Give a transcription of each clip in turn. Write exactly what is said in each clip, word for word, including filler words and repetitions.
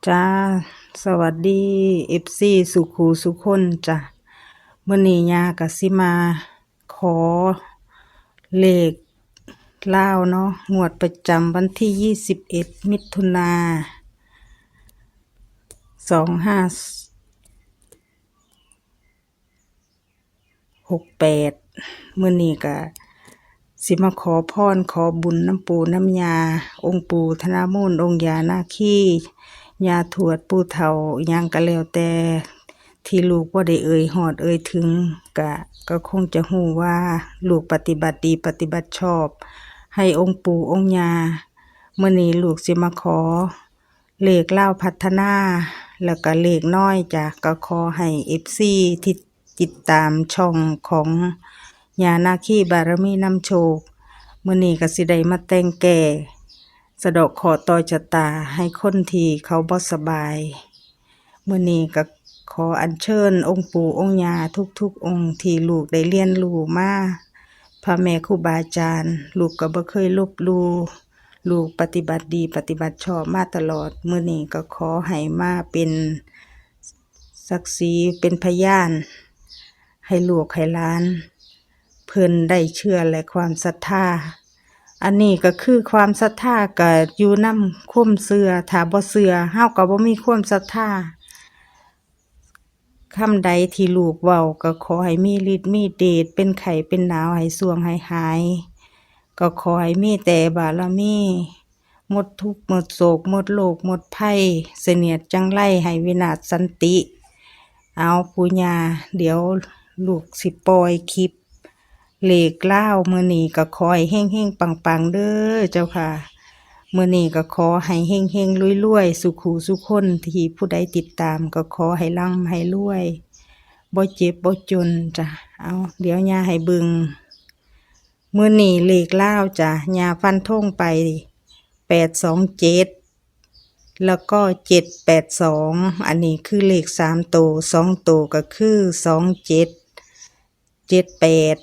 จ้า สวัสดี เอฟซี สุขูสุคนจ้ะ มื้อนี้ย่าก็สิมาขอเลขลาวเนาะ งวดประจำวันที่ ยี่สิบเอ็ด มิถุนา สองห้า หกแปด มื้อนี้ก็สิมาขอพรขอบุญนำปู่นำย่า องค์ปู่ธนมูล องค์ย่านาคี ย่าทวดปู่เฒ่า อิหยังก็แล้วแต่ ที่ลูกบ่ได้เอ่ยฮอดเอ่ยถึง ก็ ก็คงจะฮู้ว่าลูกปฏิบัติดีปฏิบัติชอบ ให้องค์ปู่องค์ย่า มื้อนี้ลูกสิมาขอเลขลาวพัฒนา แล้วก็เลขน้อยจ้ะ ก็ขอให้ เอฟซี ที่ ติดตามช่องของย่านาคีบารมีนำโชค มื้อนี้ก็สิได้มาแต่งแก้ สะเดาะเคราะห์ต่อชะตาให้คนที่เขาบ่สบาย มื้อนี้ก็ขออัญเชิญองค์ปู่องค์ย่าทุกๆองค์ที่ลูกได้เรียนรู้มา พระแม่ครูบาอาจารย์ ลูกก็บ่เคยลบหลู่ ลูกปฏิบัติดีปฏิบัติชอบมาตลอด มื้อนี้ก็ขอให้มาเป็น ศักดิ์ศรีเป็นพยาน ให้ลูกให้หลาน เพิ่นได้เชื่อและความศรัทธา อันนี้ก็คือความศรัทธาก็อยู่นำความเชื่อ ถ้าบ่เชื่อ เฮาก็บ่มีความศรัทธา คำใดที่ลูกเว้าก็ขอให้มีฤทธิ์มีเดช เป็นไข้เป็นหนาวให้ส่วงให้หาย ก็ขอให้มีแต่บารมี หมดทุกข์หมดโศกหมดโรคหมดภัย เสนียดจังไรให้วินาศสันติ เอาปู่ย่า เดี๋ยวลูกสิปล่อยคลิปเลขลาว มื้อนี้ก็ขอให้เฮงๆปังๆเด้อเจ้าค่ะ มื้อนี้ก็ขอให้เฮงๆรวยๆ สุขูสุคน ที่ผู้ใดติดตามก็ขอให้ร่ำให้รวย บ่เจ็บบ่จนจ้ะ เอา เดี๋ยวย่าให้เบิ่ง มื้อนี้เลขลาวจ้ะ ย่าฟันธงไป แปดสองเจ็ด แล้วก็ เจ็ดแปดสอง อันนี้คือเลขสามโต สองโตก็คือ สองเจ็ด เจ็ดแปด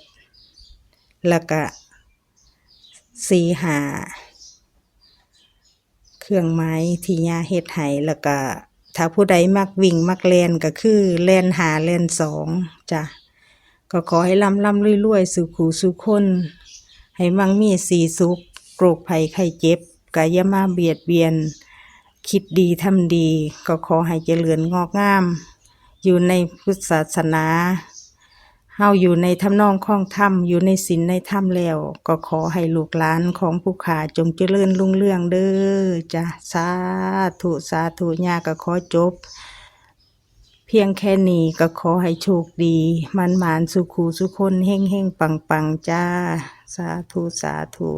แล้วก็ สี่ห้า เครื่องหมายที่ย่าเฮ็ดให้ แล้วก็ถ้าผู้ใดมักวิ่งมักแล่นก็คือแล่นห้าแล่นสองจ้ะ ก็ขอให้ร่ำๆรวยๆ สุขูสุคน ให้มั่งมีสีสุข โรคภัยไข้เจ็บก็อย่ามาเบียดเบียน คิดดีทำดี ก็ขอให้เจริญงอกงาม อยู่ในพุทธศาสนา เฮาอยู่ในทำนองคลองธรรม อยู่ในศีลในธรรมแล้ว ก็ขอให้ลูกหลานของผู้ข้าจงเจริญรุ่งเรืองเด้อจ้ะ สาธุ สาธุ ย่าก็ขอจบ เพียงแค่นี้ก็ขอให้โชคดี หมานๆ สุขูสุคน เฮงๆปังๆจ้า สาธุ สาธุ